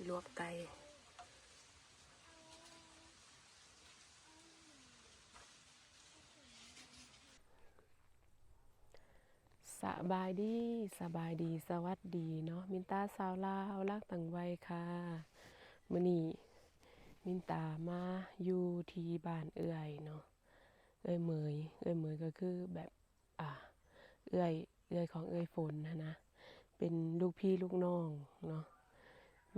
ລວກໄກ່. ສະບາຍດີ, ສະບາຍດີ, ສະຫວັດດີເນາະ, ມິນຕາສາວລາວ ລັກຕ່າງໄວຄ່ະ. ມື້ນີ້ມິນຕາມາຢູ່ທີ່ບ້ານເອື້ອຍເນາະ, ເອື້ອຍເໝີຍ, ເອື້ອຍເໝີຍກໍຄືແບບ ອ່າ ເອື້ອຍ, ເອື້ອຍຂອງເອື້ອຍຝົນຫັ້ນນະ, ເປັນລູກພີ່ລູກນ້ອງເນາະ.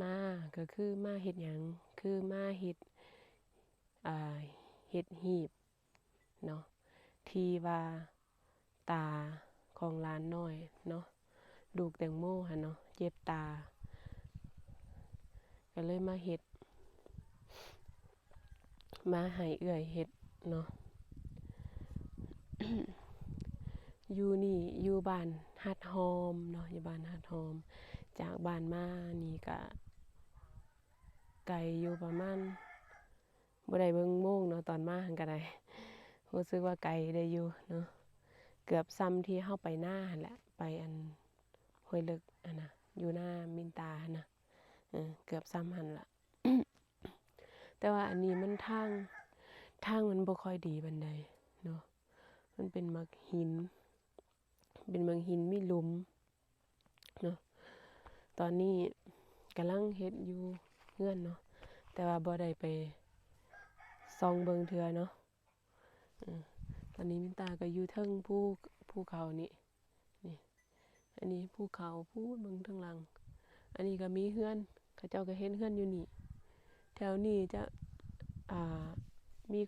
ມາກໍຄືມາເຮັດຫຍັງ? ຄືມາເຮັດ ອ່າ ເຮັດຮີບເນາະ ທີ່ວ່າຕາຂອງຫຼານນ້ອຍເນາະ, ລູກແຕງໂມຫັ້ນເນາະ ເຈັບຕາ ກໍເລີຍມາເຮັດ ມາໃຫ້ເອື້ອຍເຮັດເນາະ. ຢູ່ນີ້ ຢູ່ບ້ານຫາດຫອມເນາະ, ຢູ່ບ້ານຫາດຫອມ. ຈາກບ້ານມານີ້ກະໄກຢູ່ປະມານ ບໍ່ໄດ້ເບິ່ງໂມງເນາະ, ຕອນມາຫັ້ນກະໄດ້ ຮູ້ສຶກວ່າໄກໄດ້ຢູ່ເນາະ, ເກືອບຊ່ຳທີ່ເຮົາໄປນາຫັ້ນແຫຼະ, ໄປອັນຫ້ວຍເລິກຫັ້ນນະ, ຢູ່ນາມິນຕາຫັ້ນນະ, ເອີ ເກືອບຊ່ຳຫັ້ນລະ. ແຕ່ວ່າອັນນີ້ມັນທາງ, ທາງມັນບໍ່ຄ່ອຍດີປານໃດເນາະ, ມັນເປັນໝາກຫີນ, ເປັນໝາກຫີນມີຫຼຸມເນາະ. ຕອນນີ້ກຳລັງເຮັດຢູ່ເຮືອນເນາະ, ແຕ່ວ່າບໍ່ໄດ້ໄປສ່ອງເບິ່ງເທື່ອເນາະ. ເອີ ຕອນນີ້ມິນຕາກໍຢູ່ເທິງພູ, ພູເຂົານີ້, ນີ້ ອັນນີ້ພູເຂົາ ພູເບິ່ງທາງຫຼັງ. ອັນນີ້ກໍມີເຮືອນ, ເຂົາເຈົ້າກໍເຮັດເຮືອນຢູ່ນີ້. ແຖວນີ້ຈະ ອ່າ ມີ,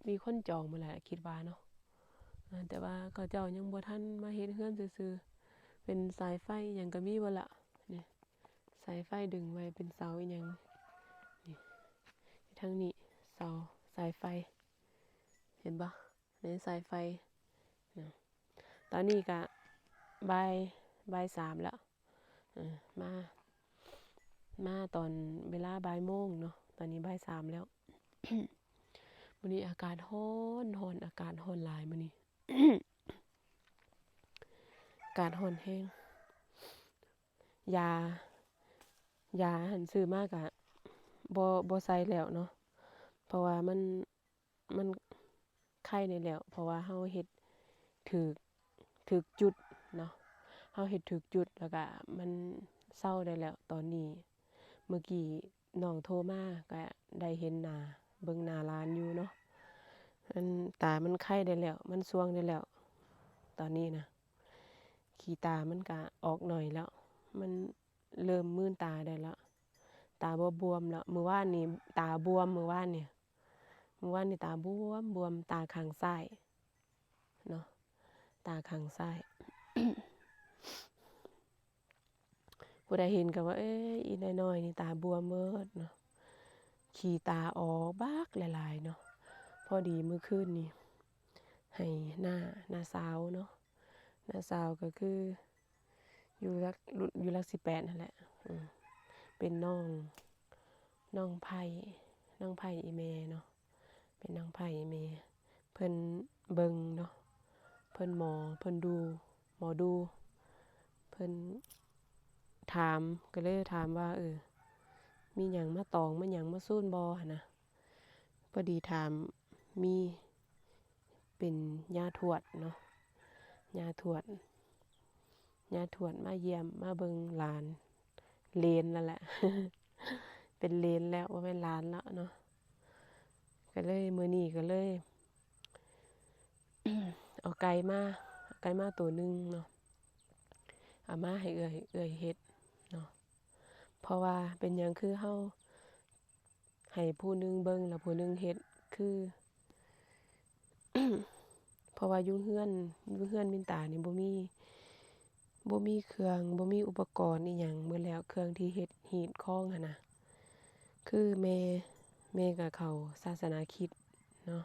ມີຄົນຈອງໝົດແຫຼະ ຄິດວ່າເນາະ, ເອີ ແຕ່ວ່າເຂົາເຈົ້າຍັງບໍ່ທັນມາເຮັດເຮືອນຊື່ໆ. ເປັນສາຍໄຟຫຍັງກໍມີເບິດລະ ນີ້ ສາຍໄຟດຶງໄວ້ເປັນເສົາອີ່ຫຍັງນີ້, ທາງນີ້ເສົາສາຍໄຟ ເຫັນບໍ່? ໃນສາຍໄຟນະ. ຕອນນີ້ກະບ່າຍ, ບ່າຍສາມແລ້ວ, ເອີ ມາ, ມາຕອນເວລາບ່າຍໂມງເນາະ, ຕອນນີ້ບ່າຍສາມແລ້ວ. ມື້ນີ້ອາກາດຮ້ອນ, ຮ້ອນ, ອາກາດຮ້ອນຫຼາຍມື້ນີ້, ອາກາດຮ້ອນແຮງ. ຢາ, ຢາຫັ້ນຊື້ມາກະບໍ່, ບໍ່ໃສ່ແລ້ວເນາະ, ເພາະວ່າມັນ, ມັນໄຄແດ່ແລ້ວ, ເພາະວ່າເຮົາເຮັດຖືກ, ຖືກຈຸດເນາະ, ເຮົາເຮັດຖືກຈຸດ ແລ້ວກະມັນເຊົາໄດ້ແລ້ວ. ຕອນນີ້ ມື້ກີ້ນ້ອງໂທມາ ກະໄດ້ເຫັນໜ້າ, ເບິ່ງໜ້າຫຼານຢູ່ເນາະ, ມັນ, ຕາມັນໄຄໄດ້ແລ້ວ, ມັນສ່ວງໄດ້ແລ້ວ. ຕອນນີ້ນະ ຂີ້ຕາມັນກະອອກໜ້ອຍແລ້ວ, ມັນ ເລີ່ມມືນຕາໄດ້ລະ, ຕາບໍ່ບວມລະ. ມື້ວານນີ້ຕາບວມ, ມື້ວານນີ້, ມື້ວານນີ້ຕາບວມ, ບວມຕາຂ້າງຊ້າຍເນາະ, ຕາຂ້າງຊ້າຍ. ຜູ້ໃດເຫັນກໍວ່າ ເອີ ອີ່ນ້ອຍໆນີ້ຕາບວມເບິດເນາະ, ຂີ້ຕາອອກບັກຫຼາຍໆເນາະ. ພໍດີມື້ຄືນນີ້ໃຫ້ນ້າ, ນ້າສາວເນາະ, ນ້າສາວກໍຄື ຢູ່ຫຼັກ, ຢູ່ຫຼັກສິບແປດຫັ້ນແຫຼະ, ເປັນນ້ອງ, ນ້ອງໃພ້, ນ້ອງໃພ້ອີ່ແມ່ເນາະ, ເປັນນ້ອງໃພ້ອີ່ແມ່. ເພິ່ນເບິ່ງເນາະ, ເພິ່ນໝໍ, ເພິ່ນດູ, ໝໍດູ, ເພິ່ນຖາມ, ກໍເລີຍຖາມວ່າ ເອີ ມີຫຍັງມາຕອງ, ມາຫຍັງມາສູນບໍ່ຫັ້ນນະ. ພໍດີຖາມມີ ເປັນຍ່າທວດເນາະ, ຍ່າທວດ, ຍ່າທວດມາຢ້ຽມມາເບິ່ງຫຼານ, ເລນນັ້ນແຫຼະ, ເປັນເລນແລ້ວ ບໍ່ແມ່ນຫຼານແລ້ວເນາະ. ກໍເລີຍ ມື້ນີ້ກໍເລີຍ ເອົາໄກ່ມາ, ເອົາໄກ່ມາໂຕໜຶ່ງເນາະ, ເອົາມາໃຫ້ເອື້ອຍ, ເອື້ອຍເຮັດເນາະ. ເພາະວ່າເປັນຫຍັງຄືເຮົາ ໃຫ້ຜູ້ໜຶ່ງເບິ່ງແລ້ວຜູ້ໜຶ່ງເຮັດ ຄື ເພາະວ່າຢູ່ເຮືອນ, ຢູ່ເຮືອນມິນຕານີ້ບໍ່ມີ, ບໍ່ມີເຄື່ອງ, ບໍ່ມີອຸປະກອນອີ່ຫຍັງໝົດແລ້ວ, ເຄື່ອງທີ່ເຮັດຮີດຄອງຫັ້ນນະ. ຄືແມ່, ແມ່ກໍເຂົ້າສາສະໜາຄຣິດເນາະ,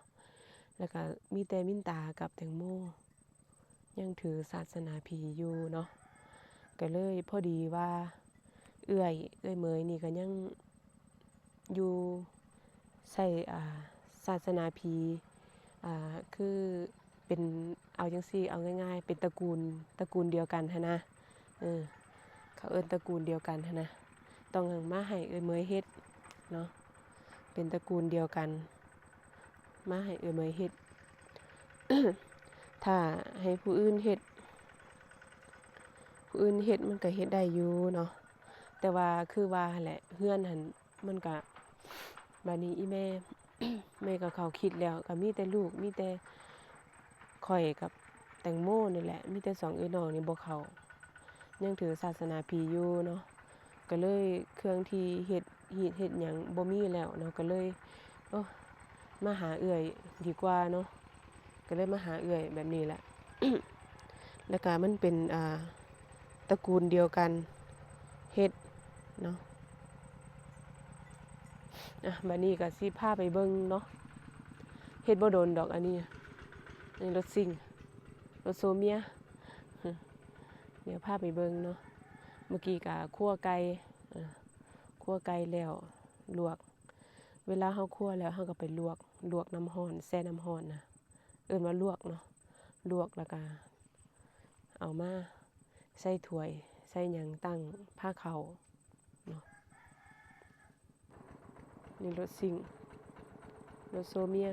ແລ້ວກໍມີແຕ່ມິນຕາກັບແຕງໂມ ຍັງຖືສາສະໜາຜີຢູ່ເນາະ. ກໍເລີຍພໍດີວ່າເອື້ອຍ, ເອື້ອຍເໝີຍນີ້ກໍຍັງຢູ່ໃສ່, ອ່າ, ສາສະໜາຜີ, ອ່າ, ຄືເປັນ, ເອົາຈັ່ງຊີ້, ເອົາງ່າຍໆ ເປັນຕະກູນ, ຕະກູນດຽວກັນຫັ້ນນະ. ເອີ, ເຂົາເອີ້ນຕະກູນດຽວກັນຫັ້ນນະ. ຕ້ອງມາໃຫ້ເອື້ອຍເໝີຍເຮັດເນາະ ເປັນຕະກູນດຽວກັນ ມາໃຫ້ເອື້ອຍເໝີຍເຮັດ ຖ້າໃຫ້ຜູ້ອື່ນເຮັດ ຜູ້ອື່ນເຮັດມັນກະເຮັດໄດ້ຢູ່ເນາະ ແຕ່ວ່າຄືວ່າຫັ້ນແຫຼະ ເຮືອນຫັ້ນ ມັນກະ ບາດນີ້ອີ່ແມ່ ແມ່ກໍເຂົ້າຄິດແລ້ວ ກໍມີແຕ່ລູກ ມີແຕ່ຂ້ອຍກັບແຕງໂມນີ້ແຫຼະ ມີແຕ່ສອງເອື້ອຍນ້ອງນີ້ບໍ່ເຂົ້າ ຍັງຖືສາສະໜາຜີຢູ່ເນາະ ກໍເລີຍເຄື່ອງທີ່ເຮັດຮີດເຮັດຫຍັງບໍ່ມີແລ້ວເນາະ ກໍເລີຍ ໂອ້ ມາຫາເອື້ອຍດີກວ່າເນາະ ກໍເລີຍມາຫາເອື້ອຍແບບນີ້ແຫຼະ ແລ້ວກະມັນເປັນ ອ່າ ຕະກູນດຽວກັນເຮັດເນາະ ອ່ະ ບາດນີ້ກະຊິພາໄປເບິ່ງເນາະ ເຮັດບໍ່ດົນດອກອັນນີ້ ອັນນີ້ລົດຊິງ ລົດໂຊເມຍ ດຽວພາໄປເບິ່ງເນາະ ເມື່ອກີ້ກະຂົ້ວໄກ່ ເອີ ຂົ້ວໄກ່ແລ້ວ ລວກ ເວລາເຮົາຂົ້ວແລ້ວ ເຮົາກໍໄປລວກ ລວກນ້ຳຮ້ອນ ແຊ່ນ້ຳຮ້ອນນະ ເອີ້ນວ່າລວກເນາະ ລວກແລ້ວກະເອົາມາໃສ່ຖ້ວຍ ໃສ່ຫຍັງ ຕັ້ງພາເຂົ້າເນາະ ນີ້ລົດຊິງ ລົດໂຊເມຍ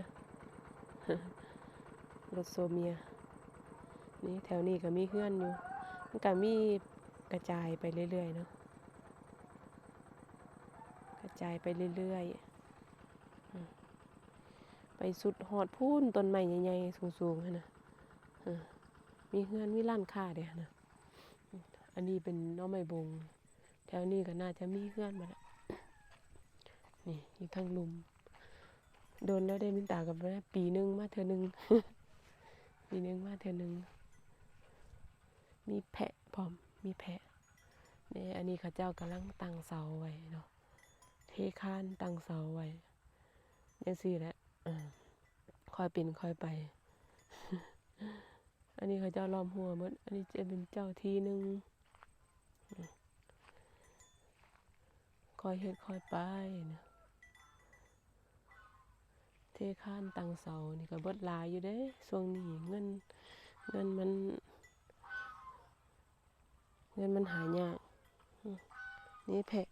ລົດໂຊເມຍ ນີ້ແຖວນີ້ກໍມີເຮືອນຢູ່ ມັນກໍມີກະຈາຍໄປເລື້ອຍໆເນາະ ກະຈາຍໄປເລື້ອຍໆ ອືມ ໄປສຸດຮອດພຸ້ນ ຕົ້ນໄມ້ໃຫຍ່ໆ ສູງໆຫັ້ນນະ ເອີ ມີເຮືອນ ມີຮ້ານຄ້າເດ້ຫັ້ນນະ ອັນນີ້ເປັນໜໍ່ໄມ້ບົງ ແຖວນີ້ກໍໜ້າຈະມີເຮືອນໝົດລະ ນີ້ຢູ່ທາງລຸ່ມ ດົນແລ້ວເດ້ ມິນຕາກໍມາ ປີໜຶ່ງມາເທື່ອໜຶ່ງ ປີໜຶ່ງມາເທື່ອໜຶ່ງ ມີແພະພ້ອມ ມີແພະ ນີ້ ອັນນີ້ເຂົາເຈົ້າກຳລັງຕັ້ງເສົາໄວ້ເນາະ ເທຄານຕັ້ງເສົາໄວ້ ຈັ່ງຊີ້ແຫຼະ ເອີ ຄ່ອຍເປັນຄ່ອຍໄປ ອັນນີ້ເຂົາເຈົ້າລ້ອມຮົ້ວໝົດ ອັນນີ້ຈະເປັນເຈົ້າທີ່ໜຶ່ງ ຄ່ອຍເຮັດຄ່ອຍໄປນະ ເທຄານຕັ້ງເສົານີ້ກໍເບິດຫຼາຍຢູ່ເດ້ ຊ່ວງນີ້ເງິນ ເງິນມັນ ເງິນມັນຫາຍາກ ອືມ ມີແພະ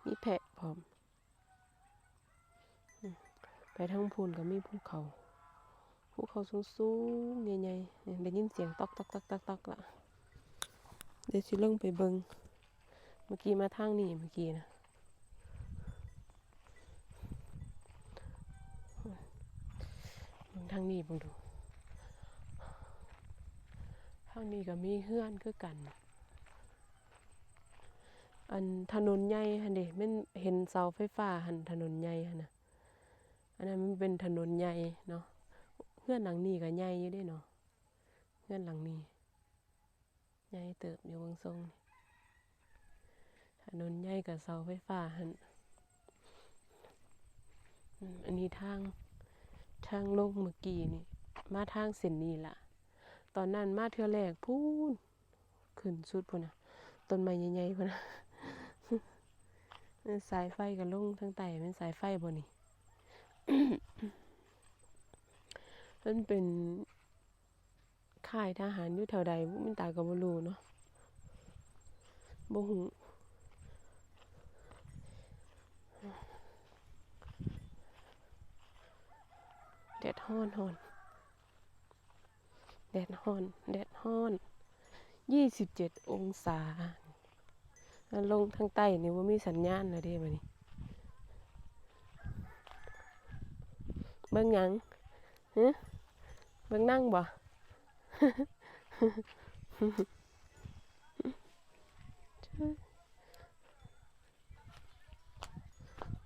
ມີແພະພ້ອມ ອືມ ໄປທາງພຸ້ນກໍມີພູເຂົາ ພູເຂົາສູງໆ ໃຫຍ່ໆ ນີ້ ໄດ້ຍິນສຽງຕອກໆໆໆລະ ດຽວຊິລົງໄປເບິ່ງ ເມື່ອກີ້ມາທາງນີ້ ເມື່ອກີ້ນະ ເບິ່ງທາງນີ້ເບິ່ງດູ ທາງນີ້ກໍມີເຮືອນຄືກັນ ອັນຖະໜົນໃຫຍ່ຫັ້ນເດ ແມ່ນເຫັນເສົາໄຟຟ້າຫັ້ນ ຖະໜົນໃຫຍ່ຫັ້ນນະ ອັນນັ້ນມັນເປັນຖະໜົນໃຫຍ່ເນາະ ເຮືອນຫຼັງນີ້ກໍໃຫຍ່ຢູ່ເດເນາະ ເຮືອນຫຼັງນີ້ ໃຫຍ່ເຕີບຢູ່ເບິ່ງຊົງນີ້ ຖະໜົນໃຫຍ່ກັບເສົາໄຟຟ້າຫັ້ນ ອືມ ອັນນີ້ທາງ ທາງລົງເມື່ອກີ້ນີ້ ມາທາງເສັ້ນນີ້ລະ ຕອນນັ້ນມາເທື່ອແລກພຸ້ນ ຂຶ້ນສຸດພຸ້ນນະ ຕົ້ນໄມ້ໃຫຍ່ໆພຸ້ນນະ ສາຍໄຟກໍລົງທາງໃຕ້ ແມ່ນສາຍໄຟບໍ່ນີ້ ມັນເປັນ ຄ້າຍທະຫານຢູ່ແຖວໃດບຸ ມິນຕາກໍບໍ່ຮູ້ເນາະ ບໍ່ຮູ້ ແດດຮ້ອນໆ ແດດຮ້ອນ ແດດຮ້ອນ ຊາວເຈັດອົງສາ. ລົງທາງໃຕ້ນີ້ບໍ່ມີສັນຍານແລ້ວເດ້ບາດນີ້. ເບິ່ງຫຍັງ? ຫຶ? ເບິ່ງໜັງບໍ່?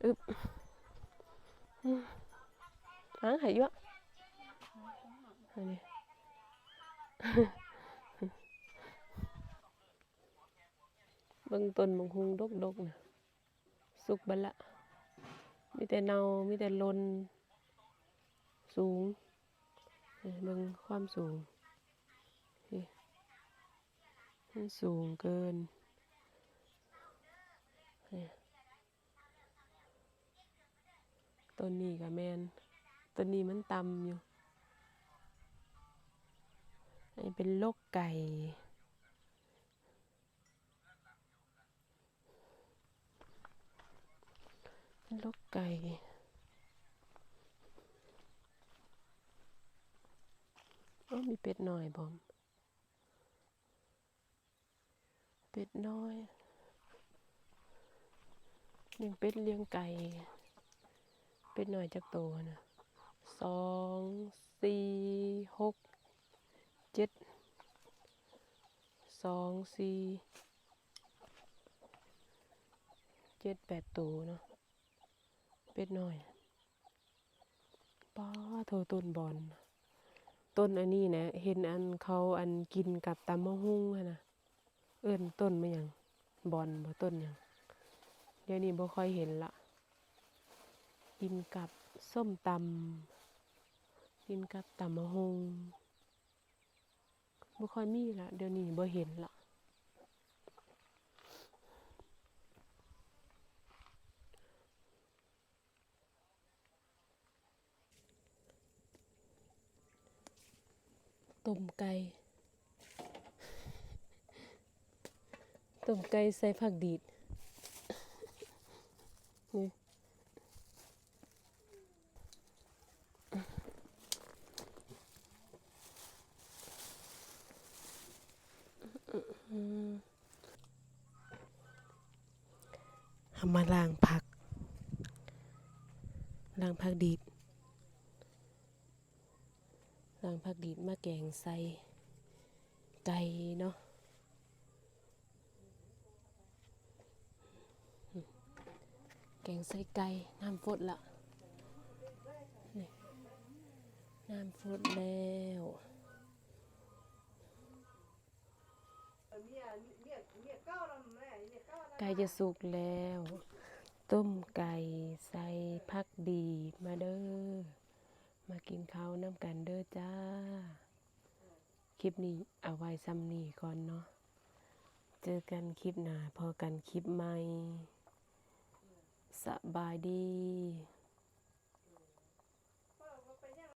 ອຶບ ອາ ໃຫ້ຢູ່ ອັນນີ້ ເບິ່ງຕົ້ນບັກຫຸ່ງດົກໆນະ ສຸກເບິດລະ ມີແຕ່ເນົ່າ ມີແຕ່ຫຼົ່ນ ສູງ ເບິ່ງຄວາມສູງ ນີ້ ມັນສູງເກີນ ນີ້ ຕົ້ນນີ້ກໍແມ່ນ ຕົ້ນນີ້ມັນຕ່ຳຢູ່ ອັນນີ້ເປັນລົກໄກ່. ລູກໄກ່. ໂອ້ ມີເປັດນ້ອຍພ້ອມ. ເປັດນ້ອຍ. ລ້ຽງເປັດລ້ຽງໄກ່. ເປັດນ້ອຍຈັກໂຕຫັ້ນນະ? ສອງ ສີ່ ຫົກ ເຈັດ. ສອງ ສີ່ ເຈັດ ແປດໂຕເນາະ. ເປັດນ້ອຍ. ປາໂທ ຕົ້ນບອນ. ຕົ້ນອັນນີ້ນະ ເຫັນອັນເຂົາອັນກິນກັບຕຳບັກຫຸ່ງຫັ້ນນະ. ເອີ້ນຕົ້ນແມ່ນຫຍັງ? ບອນບໍ່? ຕົ້ນຫຍັງ? ດຽວນີ້ບໍ່ຄ່ອຍເຫັນລະ. ກິນກັບສົ້ມຕຳ, ກິນກັບຕຳບັກຫຸ່ງ. ບໍ່ຄ່ອຍມີລະ, ດຽວນີ້ບໍ່ເຫັນລະ. ຕົ້ມໄກ່, ຕົ້ມໄກ່ໃສ່ຜັກດີດ. ນີ້. ເຮົາມາລ້າງຜັກ, ລ້າງຜັກດີດ, ລ້າງຜັກດີດມາແກງໃສ່ໄກ່ເນາະ. ແກງໃສ່ໄກ່. ນ້ຳຟົດລະ. ນີ້ ນ້ຳຟົດແລ້ວ. ໃກ້ຈະສຸກແລ້ວ. ຕົ້ມໄກ່ໃສ່ຜັກດີດ. ມາເດີ ມາກິນເຂົ້ານຳກັນເດີຈ້າ. ຄລິບນີ້ເອົາໄວ້ຊ່ຳນີ້ກ່ອນເນາະ. ເຈີກັນຄລິບໜ້າ, ພໍ້ກັນຄລິບໃໝ່. ສະບາຍດີ.